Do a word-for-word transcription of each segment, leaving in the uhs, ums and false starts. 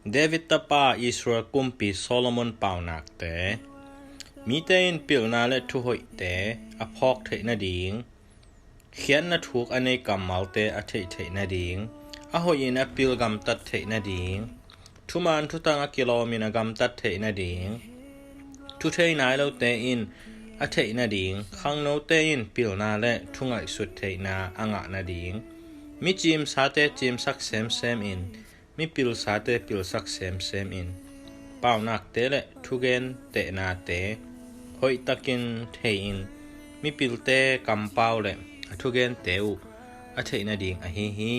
David tapa Israel kumpi Solomon paunakte. Mite in pilna le thuhoihte a phawk theih nading, khiatna thuk a nei kammalte a theih theih nading, a hoihin a pil gamtat theih nading, thuman thutang a kilawmin a gamtat theih nading, thuthei nai lote in a theih nading, khangnote in pilna le thungaihsut theihna a ngah nading, mi cimsate cimsak semsem in, mi pilsate pilsak semsem in, paunakte le thugen tehnate hoihtakin thei-in, mipilte kampau le a thugente uh a theih nading ahi hi.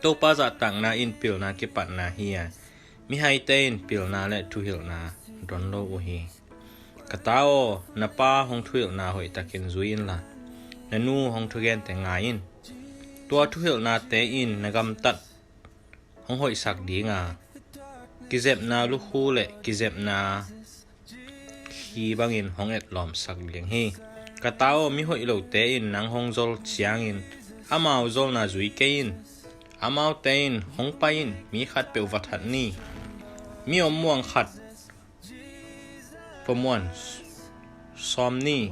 Topa zahtakna in pilna kipatna hi a, mihaite in pilna le thuhilhna don lo uh hi. Ka ta aw, na pa hong thuhilhna hoihtakin zui inla, na nu hong thugente ngai in. Tua thuhilhnate in na gamtat hong hoihsak ding a, kizepna lukhu le kizepna khi bangin hong etlawmsak ding hi. Ka ta aw, mi hoih lote in nang hong zol ciangin amau zolna zui kei in. Amaute in, hong pai in, mi khatpeuh va that ni, mi om muang khat va muan sawm ni.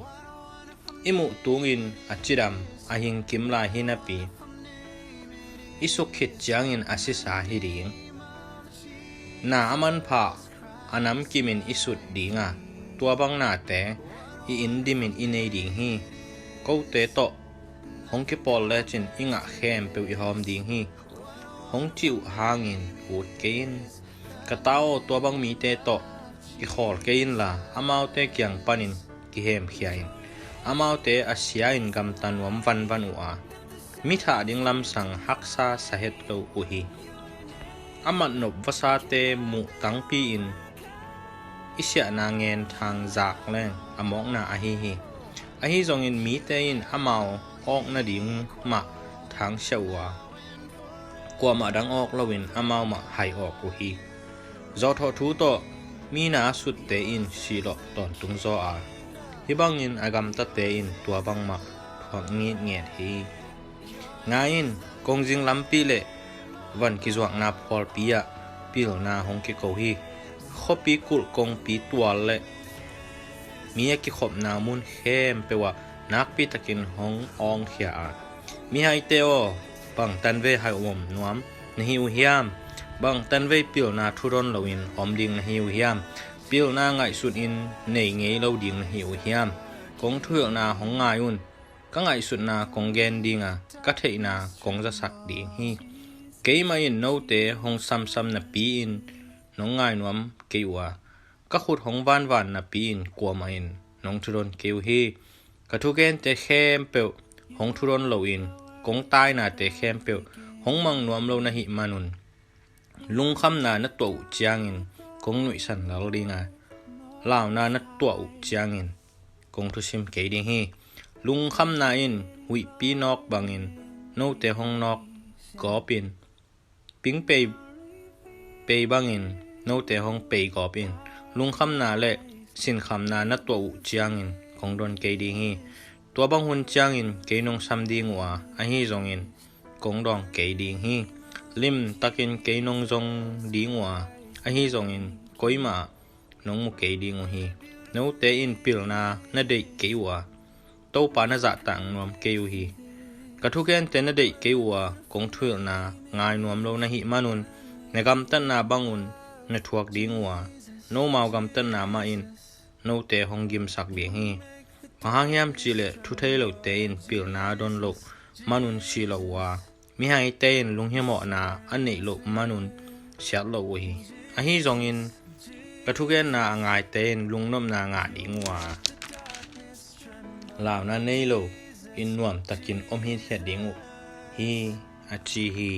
I muh tungin a cidam, a hingkim lai hi napi, i suk khit ciangin a sisa hi ding. Na a manpha a namkimin i sut ding a, tua bang nate i inn dimin i nei ding hi. Kote tawh hong kipawl lecin i ngah khempeuh i hawm ding hi. Hong cih uh hangin ut kei in. Ka ta aw, tua bang mite tawh kikhawl kei inla, amaute kiang panin kihemkhia in. Amaute a sia in gamta nuam vanvan uh a, mi thah ding lamsang haksa sa het lo uh hi. A matnop vasate muh tangpi-in i siahna ngen thang zak leng a mawkna ahi hi. Ahi zongin mite in amau awk nading mah thangsiah uh a, kuamah dang awk loin amau mah hai awk uh hi. Zawhthawh thu tawh mi na a sutte in sihlawh tawntung zaw a, hih bangin a gamtate in tua bangmah thuak ngitnget hi. Ngai in, kongzing lampi le van kizuakna phualpi ah pilna hong kiko hi. Khuapi kulh, kongpi tual le mi a kikhopna mun khempeuh ah nakpitakin hong awngkhia a, mihaite aw, bang tanvei hai om nuam na hi uh hiam? Bang tanvei pilna thudon loin om ding na hi uh hiam? Pilna ngaihsutin nei ngei lo ding na hi uh hiam? Kong thuhilhna hong ngai un. Ka ngaihsutna kong gen ding a, ka theihna kong zasak ding hi. Keimah in note hong samsam napi-in nong ngai nuam kei uh a, ka khut hong vanvan napi-in kuamah in nong thudon kei uh hi. Ka thugente khempeuh hong thudon loin, kong tainate khempeuh hong mang nuam lo na hih manun, lungkhamna na tuah uh ciangin kong nuihsan lel ding a, launa na tuah uh ciangin kong thusim kei ding hi. Lungkhamna in huihpi nawk bangin note hong nawk gawp in, ping pei, pei bangin note hong pei gawp in. Lungkhamna le sinkhamna na tuah uh ciangin kong don kei ding hi. Tua bang hun ciangin kei nong sam ding uh a, ahi zongin kong dawng kei ding hi. Limtakin kei nong zong ding uh a, ahi zongin koimah nong mu kei ding uh hi. Note in pilna na deih kei uh a, Topa na zahtak nuam kei uh hi. Ka thugente na deih kei uh a, kong thuhilhna ngai nuam lo na hih manun, na gamtatna bangun na thuak ding uh a, nomau gamtatna mah in note hong gimsak ding hi. Bang hang hiam cihleh, thu thei lote in pilna don loh manun sihlawh uh a, mihaite in lunghimawhna a neih loh manun siat loh uh hi. Ahi zongin ka thugenna a ngaite in lungnopna ngah ding uh a, launa nei lo in nuamtakin om hithiat ding uh hi, a ci hi.